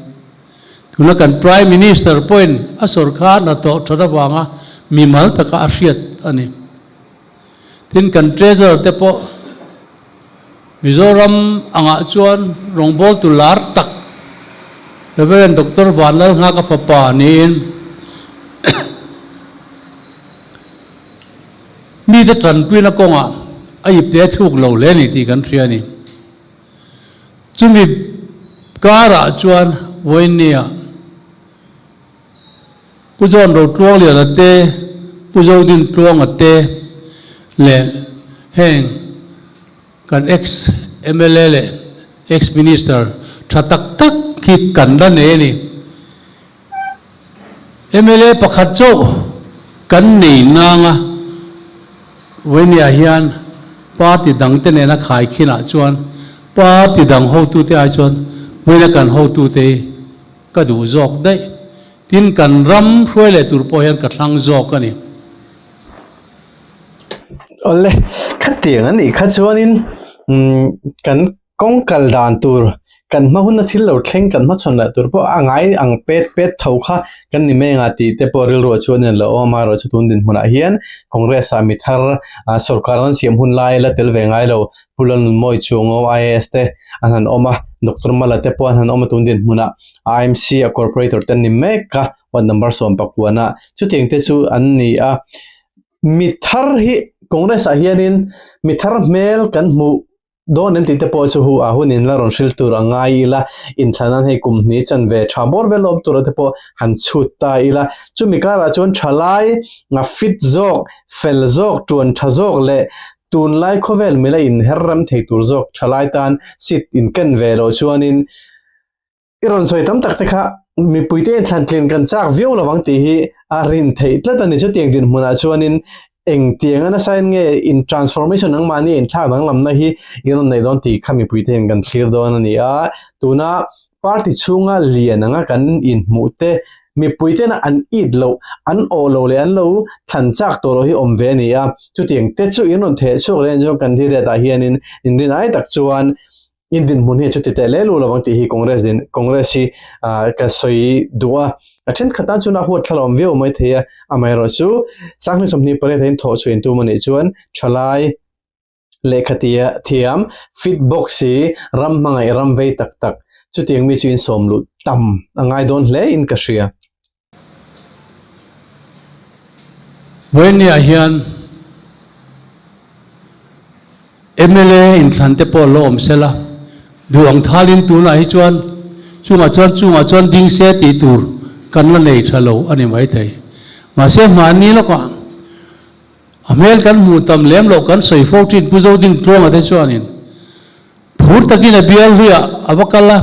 [SPEAKER 2] Tuna kan Prime Minister pawhin a sawrkar hnathawh that avanga mimal taka a hriat a ni. Tin, kan Treasurer te pawh Mizoram angah chuan rawngbawltu lar tak Rev. Doctor Vanlalnghaka fapa niin mite tanpuina kawngah a ipte a thuk lo hle a ni tih kan hria a ni. Chumi karah chuan Vawinia Pu John Rotluangliana te, Pu Zodin Tluanga te leh heng kan ex mla leh ex minister tha tak tak hi kan la nei a ni. Mla pakhat chauh kan nei nang a, Vawinia hian party dangte nena khaikhinah chuan party dang hotute ai chuan Vawiina kan hotute hi ka duh zawk daih. Tin, kan ram hruai leh tur pawh hian ka thlang zawk a ni.
[SPEAKER 1] Awle, khatiang a nih kha chuanin kan kawng kal dan tur, kan hma huna thil lo thleng kan hmachhawn leh tur pawh a ngai ang pet pet tho kha kan ni mai anga tih te pawh rilruah chuan a lo awm a, erawh chu tun dinhmunah hian Congress ah mi thar sorkar an siam hun lai la tel ve ngai lo Pu Lalnunmawi Chuango IAS te an han awm a, Doctor Mala te pawh an han awm a tun dinhmunah IMC a corporator te an ni mek a, ward number 19 ah chutiang te chu an ni a. Mi thar hi Congress ah hianin mi thar hmel kan hmuh dawn em tih te pawh chu hu a hunin la rawn hril tur a ngai ila, inthlan an hei kum hnih chanve tha bawr vel awm tura te pawh han chhut ta ila. Chumi karah chuan thalai a fit zawk, fel zawk, tuan tha zawk leh tunlai khawvel mila inher rem thei tur zawk thalai tan seat inken ve loh chuanin I rawn sawi tam tak te kha mipuite inthlan tlin kan chak viau lo ang tih hi a rin theih tlat a ni. Chutiang dinhmunah chuanin engtiang a nasa in nge in transformation nangmahni inthlak danglamna hi in rawn nei dawn tih kha mipuite hian kan thlir dawn a ni a. Tuna party chhunga lian anga kan inhmuh te mipuitena an it loh, an awh loh leh an lo thlan chak tawh loh hi awm ve a ni a. Chutiang te chu in rawn theh chhuak leh chuan kan thilriatah hianin inrin ai tak chuan In dinhmun hi chuti teh leh lu lovang tih hi Congress din Congress hi ka sawi duh a, a thenkhat tan chuan a huat thla lawm viau mai thei a, amaherawh chu Sanghnih 28 a in thawh chhuah in tum a nih chuan thalai lehkha tia thiam fit bawk si ram hmangaih ram vei tak tak chutiang mi chu in sawm luh tam a ngai dawn hle in ka hria.
[SPEAKER 2] Vawinia hian mla inthlan te pawh la awm sela, duh ang thalin tunah hi chuan chungah chuan chungah chuan ding se tih tur kan la nei tha lo a ni maithei. Mahse hmanni lawkah a hmel kan hmuh tam lem loh kan sawi fo thin Pu Zodintluanga te chuanin Phur takin a bial hluiah a va kal a,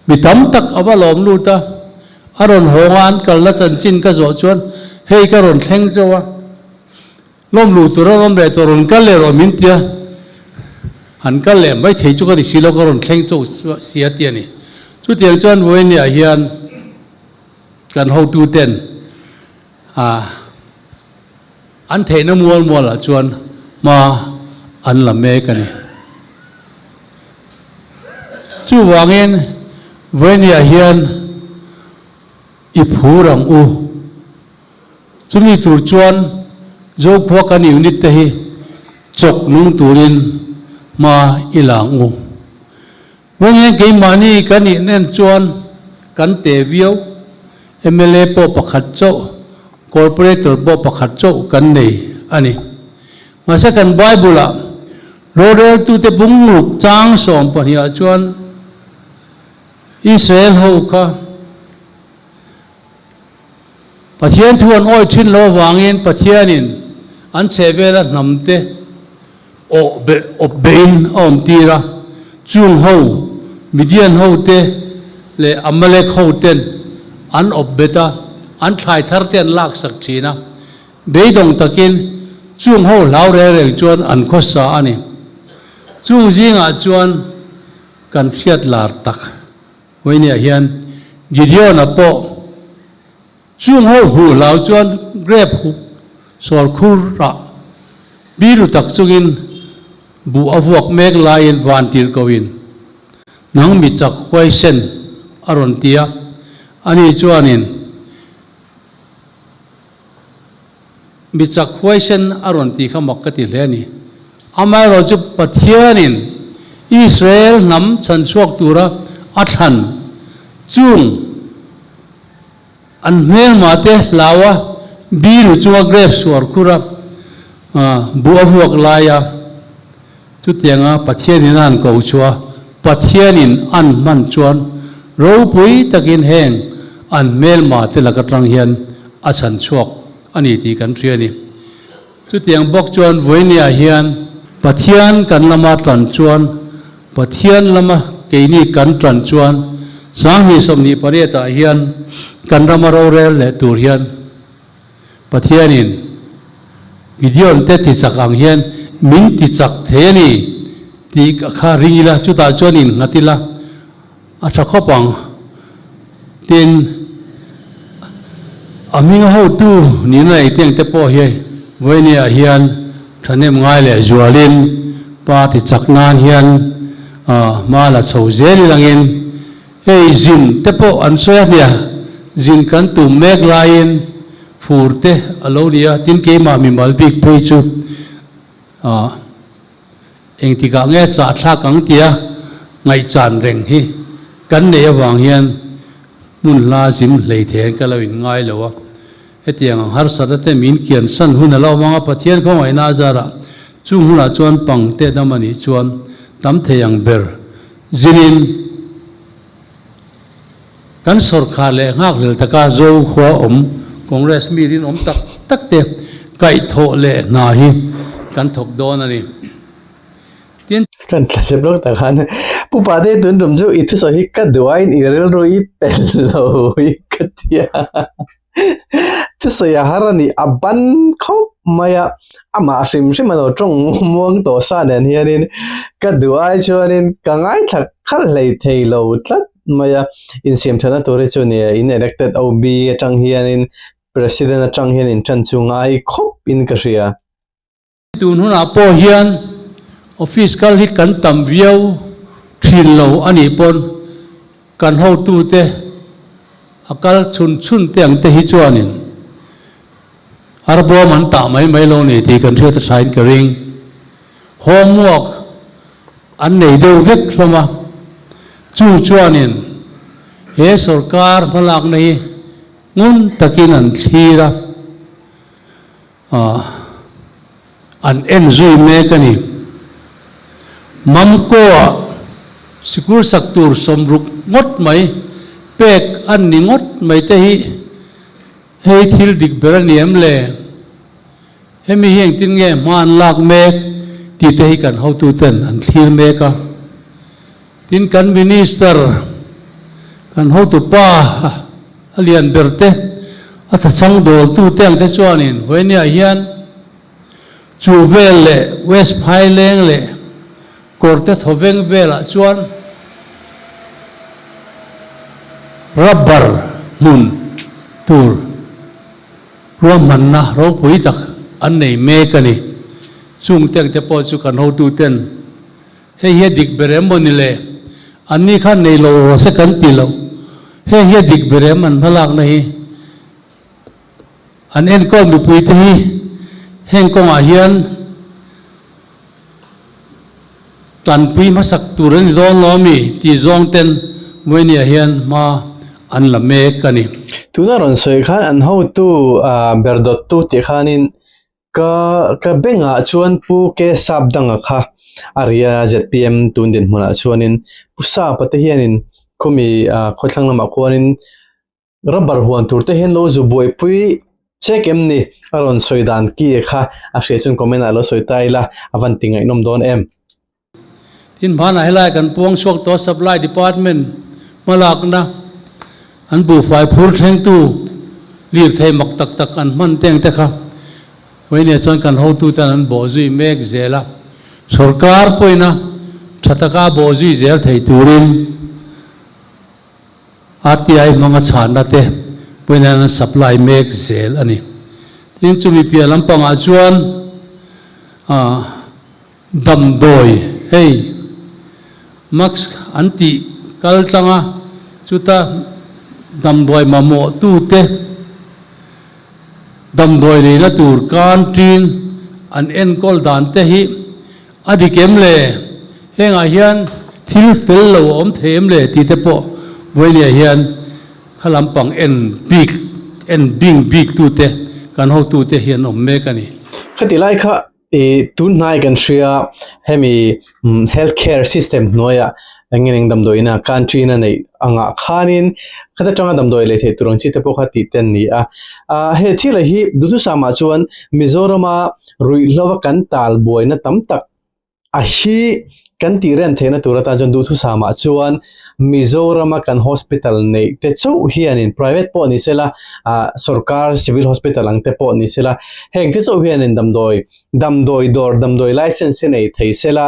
[SPEAKER 2] mi tam tak a va lawm lut a, a rawn hawng a, an kalna chanchin ka zawh chuan hei ka rawn thleng chauh a, lawm luh tur a rawn leh tawh rawn kal leh rawh min ti a, han kal leh mai thei chu ka ni si lo ka rawn thleng chauh si a ti a ni. Chutiang chuan Vawinia hian kan hotuten An theihna mual mualah chuan hma an la mek a ni. Chuvangin Vawinia hian i phur ang u. Chumi tur chuan Zokhua kan unit te hi chawk nung turin hma i la ang u. Vawiin keimahni kan inen chuan kan te viau, mla pawh pakhat chauh, corporator pawh pakhat chauh kan nei a ni. Mahse kan Bible-ah roreltute bungruk chang 12 ah chuan Israel ho kha Pathian thu an awih thin lo avangin Pathianin an chhehvela hnamte awh beh awp behin a awm tir a, chung ho Midian ho te leh Amalek ho ten an awp bet a, an thlai thar te an laksak thin a, beidawng takin. Chung ho hlau reng reng chuan an khawsa a ni. Chung zingah chuan kan hriat lar tak Wayne-a hian Gideon-a pawh chung ho huh hlau chuan grep huh sawl khur rah biru tak chungin buh a vuak mek laiin van tirh koin nang mi chak huaisen a rawn ti a, ani chuanin Mi chak huaisen a rawn tih kha mak ka ti hle a ni. Amaherawh chu Pathianin Israel hnam chhanchhuak tura a thlan chung an hmelmate hlaua biru chunga grep suar khura buh a vuak laia chutianga Pathianin a han ko chua Pathianin an hman chuan ropui takin heng an hmelmate laka tang hian a chhanchhuak a ni tih kan hria a ni. Chutiang bawk chuan vawinia hian Pathian kan lama tan chuan, Pathian lama keini kan tan chuan Sanghnih 28 ah hian kan rama rorel leh tur hian Pathianin Gideon te tichak ang hian min tichak thei a ni tih kha ring ila, chutah chuan innghat ila a tha khawp ang. Tin, a hminga hotu nihna nei teng te pawh hi vawinia hian thahnem ngai leh zualin party chak nan hian hma la chho zel ilangin hei zin te pawh an sawi a nia, zin kan tum mek laiin fur te a lo ni a, tin keimah mimal bik phei chu Engtikah nge chahthlak ang tia ngaihchan reng hi kan neih avang hian hmun hla zim hlei thei an ka lo in ngai lo a. Hetiang ang harsatna te min kian san hun a lo awm ang a, Pathian khawngaihna a zarah chung hunah chuan pang te dam a nih chuan tam thei ang ber zinin kan sawrkhar leh nghakhlel taka Zo khua awm Congress mi rinawm tak tak te kaihthawh leh hna hi kan thawk dawn a ni. Tin.
[SPEAKER 1] Kan tla zep lawk tak khan Pu Pate tun tum chu i thusawi hi ka duain i rilru i pel lo hi ka ti a. Thusawi a har a ni, a ban khawp mai a, amah hrim hrim a lo tawng muang tawh sa nen hianin ka duh ai chuanin ka ngaithla khalh hlei thei lo tlat mai a, insiam thatna tur hi chu nia in elected OB atang hianin President atang hian in tan chu ngai khawp in ka hria.
[SPEAKER 2] Tun hunah pawh hian office kal hi kan tam viau thin lo a nih pawn kan hotute a kal chhun chhun te ang te hi chuanin arbawm an tah mai mai lo ni tih kan hriat a thain ka ring. Homework an nei deuh vek hlawm a, chu chuanin he sorkar hmalakna hi ngun takin an thlir a. An en zui mek a ni. Mamkaw-ah sikul sak tur sawmruk ngawt mai pek an ni ngawt mai te hi hei thil dik ber a ni em le? Hemi hi engtin nge hma an lak mek tih te hi kan hotuten an thlir mek a. Tin kan Minister, kan hotupa a lian ber te, a thachhang dawltu te ang te chuanin vawinia hian chu vel leh West Phaileng leh Kawrte Thawveng velah chuan rubber hmun tur ruahmanna ropui tak an nei mek a ni. Chung te ang te pawh chu kan hotuten Hei hi a dik ber em maw ni le? Anni khan nei lo rawh se kan ti lo. Hei hi a dik ber em an hmalakna hi? An enkawl mipuite hi heng kawngah hian tanpui hmasak tur a ni dawn lo ami tih zawng ten Vawinia hian hma an la mek a ni.
[SPEAKER 1] Tuna rawn sawi khan an hotu ber dawttu tih khanin Ka ka bengah chuan Pu K Sap danga kha a ri a zpm tun dinhmunah chuanin Pu Sapa te hianin khawmi ah khawthlang lamah khuanin rubber huan tur te hian lo zu buaipui chek em ni a rawn sawi dan ki kha a hria chuan comment ah lo sawi ta ila a van ti ngaihnawm dawn em.
[SPEAKER 2] Tin hmanah helai kan puang chhuak tawh Supply Department hmalakna an buhfai phur thlengtu lirthei mak tak tak an hman teng te kha. Vawinia chuan kan hotuten an bawhzui mek zel a, sorkar pawhin a tha taka bawhzui zel thei turin RTI hmanga chhanna te pawhin an supply mek zel a ni. Tin, chumi piah lampangah chuan damdawi hei mask an tih kal tlang a, chuta damdawi mamawh tute damdawi leina tur canteen an enkawl dan te hi A dik em le? Hengah hian thil fel lo a awm thei em le tih te pawh Vawinia hian kha lampang en bik, en bing bik tute, kan hotute hi an awm mek a ni.
[SPEAKER 1] Khati lai kha i tun hnai kan hria hemi health care system hnuaiah eng nge damdawiin a country in a neih angah khanin khata tanga damdawi lei theih tur ang chi te pawh kha tih te an ni a. Ah he thil hi duhthusam ah chuan Mizorama ruihhlo a kan tal buaina tam tak a hi kan tih rem theihna tur atan chuan duhthusam ah chuan Mizoram a kan hospital neih te chauh hianin private pawh ni sela ah sorkar civil hospital ang te pawh ni sela heng te chauh hianin damdawi damdawi dawr damdawi license hi nei thei sela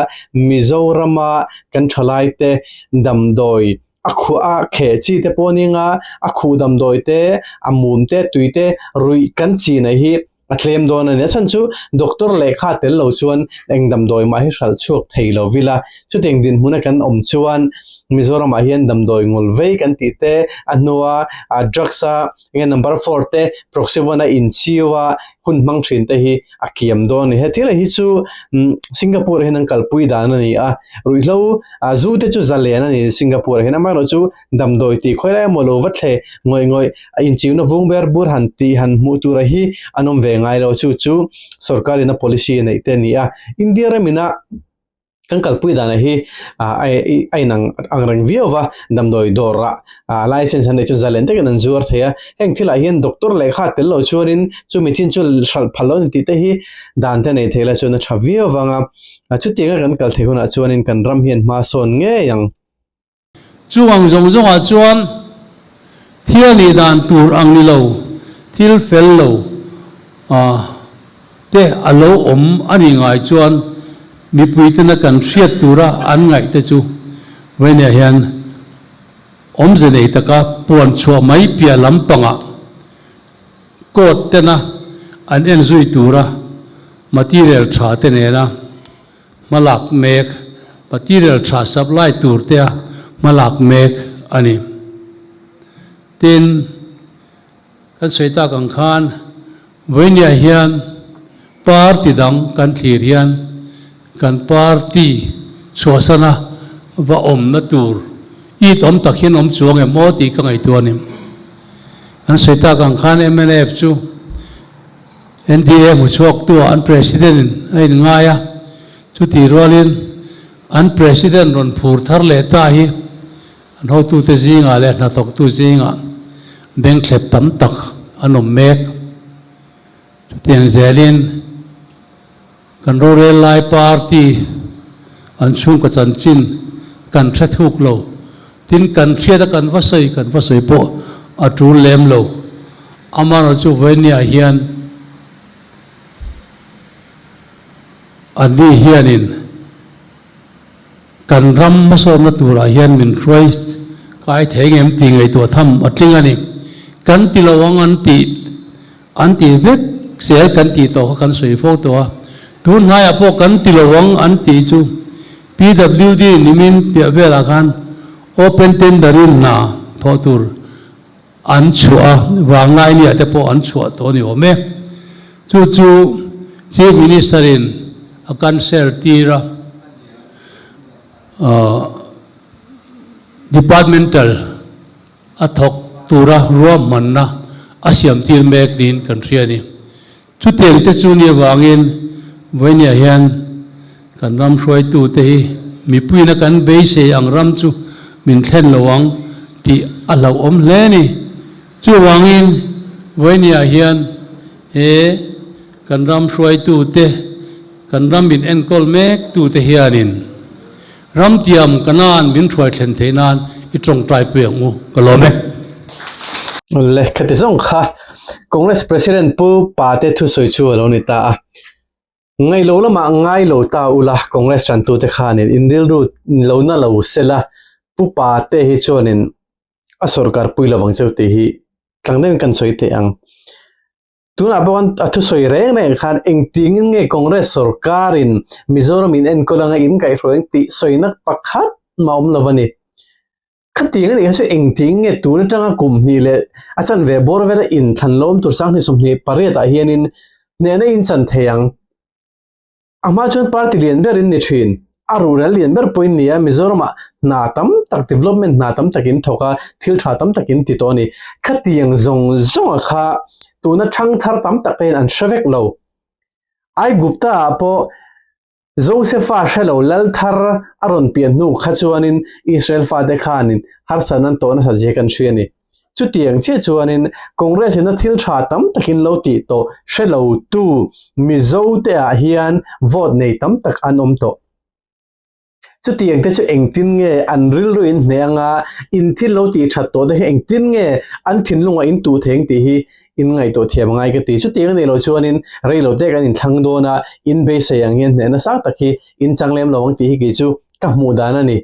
[SPEAKER 1] Mizoram a kan thalai te damdawi a khuh a kheh chi te pawh a ning a a khuh damdawi te a mum te tui te ruih kan chi nei hi A tlem dawn a ni. A chhan chu doctor lehkha tel lo chuan eng damdawi mah hi hralh chhuak thei lo vila. Chutiang dinhmuna kan awm chuan Mizoramah hian damdawi ngul vei kan tih te, a hnua drugs a enge number four te Proxyvon a inchiu a hun hmang thin te hi a kiam dawn a ni. He thil hi chu Singapore hian an kalpui dan a ni a, ruihhlo zu te chu zalen a ni Singapore hian amaherawhchu Damdawi tih khawi lai emaw lo va thle ngawih ngawih a inchiuna vung ber bur han tih han hmuh tura hi an awm ve ngai lo. Chu chu sorkar ina policy a neih te a ni a. India ramina kan kalpui dana hi a inang ang reng viau va, damdawi dawrah license an neih chuan zalen takin an zuar thei a. Heng thilah hian doctor lehkha tel lo chuanin chumi chin chu hralh phal lo a ni tih te hi dan te nei thei la chuan a tha viau vang a. Chutianga kan kal theih hunah chuanin kan ram hian hma sawn ngei ang.
[SPEAKER 2] Chu ang zawng zawngah chuan thil nih dan tur ang ni lo, thil fel lo te a lo awm a nih ngai chuan mipuitena kan hriat tura an ngaih te chu Vawinia hian awmze nei taka puan chhuah mai piah lampangah court tena an en zui tura material tha te nena Hmalak mek, Material tha supply tur te a hmalak mek a ni. Tin, kan sawi tak ang khan Vawinia hian party dang kan thlir hian kan party chhuahsana va awmna tur it awm tak hian awm chuang em aw tih ka ngaihtuah a ni. Kan sawi tak ang khan mnf chu NDA hmu chhuaktu ah an President in a inngai a, chutih rualin an President rawn phur thar leh ta hi an hotute zingah leh hnathawktu zingah bengthlep tam tak an awm mek. Chutiang zelin kan rorel lai party an chhungkaw chanchin kan hre thuk lo, tin kan hriat a kan va sawi kan va sawi pawh a tul lem lo. Amaherawhchu vawinia hian anni hianin kan ram hmasawnna turah hian min hruai kai thei ngem tih ngaihtuah tham a tling a ni. Kan ti lo ang an tih an tih vek zel kan tih tawh kha kan sawi fo tawh a. Tun hnaiah pawh kan ti lo ang an tih chu PWD nimin piah velah khan open tender in hna thawh tur An chhuah a, vanglai nia te pawh an chhuah tawh a ni awm e. Chu chu Chief Minister in a cancel tir a, Departmental a thawk tura ruahmanna a siam tir mek niin kan hria a ni. Chutiang te chu ni avangin vawinia hian kan ram hruaitute hi mipuiin a kan beisei ang ram chu min thlen lo ang tih a hlauhawm hle a ni. Chuvangin vawinia hian he kan ram hruaitute, kan ram min enkawl mektute hianin ramtiam kanan min hruai thlen theih nan i tawngtaipui ang u ka lawm e.
[SPEAKER 1] Lehkha ti zawng kha. Congress President Pu Pate thusawi chu a lo ni ta a. Ngaih lo lamah ngai lo ta ula, Congress tantute khanin in rilru lo na lo sela, Pu Pate hi chuanin a sorkar pui lovang cheu tih hi tlang deuhin kan sawi theih ang. Tunah pawh khan a thusawi reng reng khan engtingin nge Congress sorkarin Mizoram in enkawl anga in kaihhruai ang tih sawina pakhat mah awm lo a ni. Khatiang a nih kha chu engtin nge tun atanga kum hnih leh a chanve bawr vela inthlan lo awm tur 2028 ah hianin hnehna in chan thei ang. A hma chuan party lian ber in ni thin. A rural lian ber pawhin ni a, Mizoramah hna tam tak development hna tam tak in thawk a, thil tha tam tak in ti tawh a ni. Khatiang zawng zawnga kha tuna thangthar tam tak te hian an hre vek lo. Aigupta ah pawh Josefa hre lo lal thar a rawn pian hnu kha chuanin Israel fate khanin harsatna an tawh nasa zia kan hria a ni. Chutiang chiah chuanin Congress in a thil tha tam takin lo tih tawh hre lo tu Mizo te ah hian vote nei tam tak an awm tawh. Chutiang te chu engtin nge an rilru in hneh anga in thil lo tih that tawh te hi engtin nge an thinlungah in tuh thei ang tih hi in ngaihtuah thiam angai ka ti. Chutiang a nih loh chuanin rei lo te kan inthlang dawn a, in beisei ang hian hnehna sang tak hi in chang lem lo ang tih hi kei chu ka hmuh dan a ni.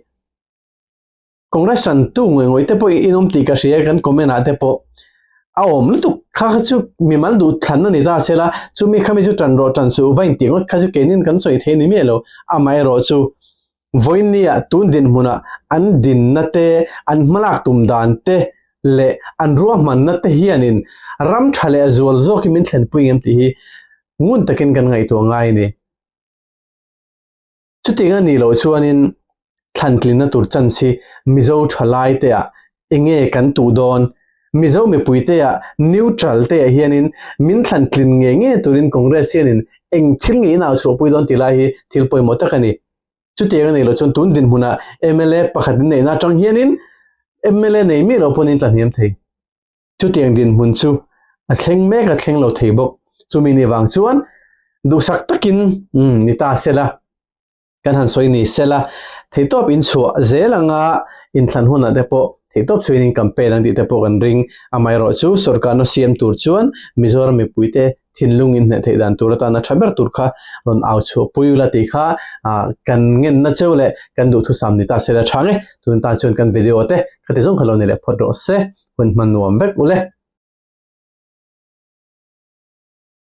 [SPEAKER 1] Congress ran tu ngawih ngawih te pawh in awm tih ka hria kan comment ah te pawh a awm lutuk kha kha chu mimal duh thlan a ni ta sela chumi khami chu tan rawh tan suh va intih ngawt kha chu keinin kan sawi thei ni miah lo amaherawh chu Vawinia tun dinhmunah an dinna te, an hmalak tum dan te leh an ruahmanna te hianin ram tha leh zual zawkin min thlenpui ngem tih hi ngun takin kan ngaihtuah ngai a ni. Chutiang a nih loh chuanin thlantlinna tur chance hi Mizo thalai te ah enge kan tuh dawn? Mizo mipui te ah neutral te ah hianin min thlantlin ngei ngei turin Congress hianin eng thil nge in au chhuahpui dawn tih lai hi thil pawimawh tak a ni. Chutiang a nei loh chuan tun dinhmunah mla pakhat in neihna atang hianin mla nei miah loh pawhin in tla hniam thei. Chutiang dinhmun chu a thleng mek a thleng lo thei bawk. Chumi ni vang chuan duhsak takin ni ta sela kan han sawi ni sela theihtawp in chhuah zel anga inthlan hunah te pawh theihtawp chhuahin in campaign ang tih te pawh kan ring. Amaherawhchu sorkarna siam tur chuan Mizoram mipuite thinlung in hneh theih dan tur atana tha ber tur kha rawn au chhuah pui ula tih kha kan ngenna cheu leh kan duhthusam ni ta se la tha nge. Tun tan chuan kan video te khati zawng kha lo ni leh phawt rawh se. Hun hman nuam vek ule.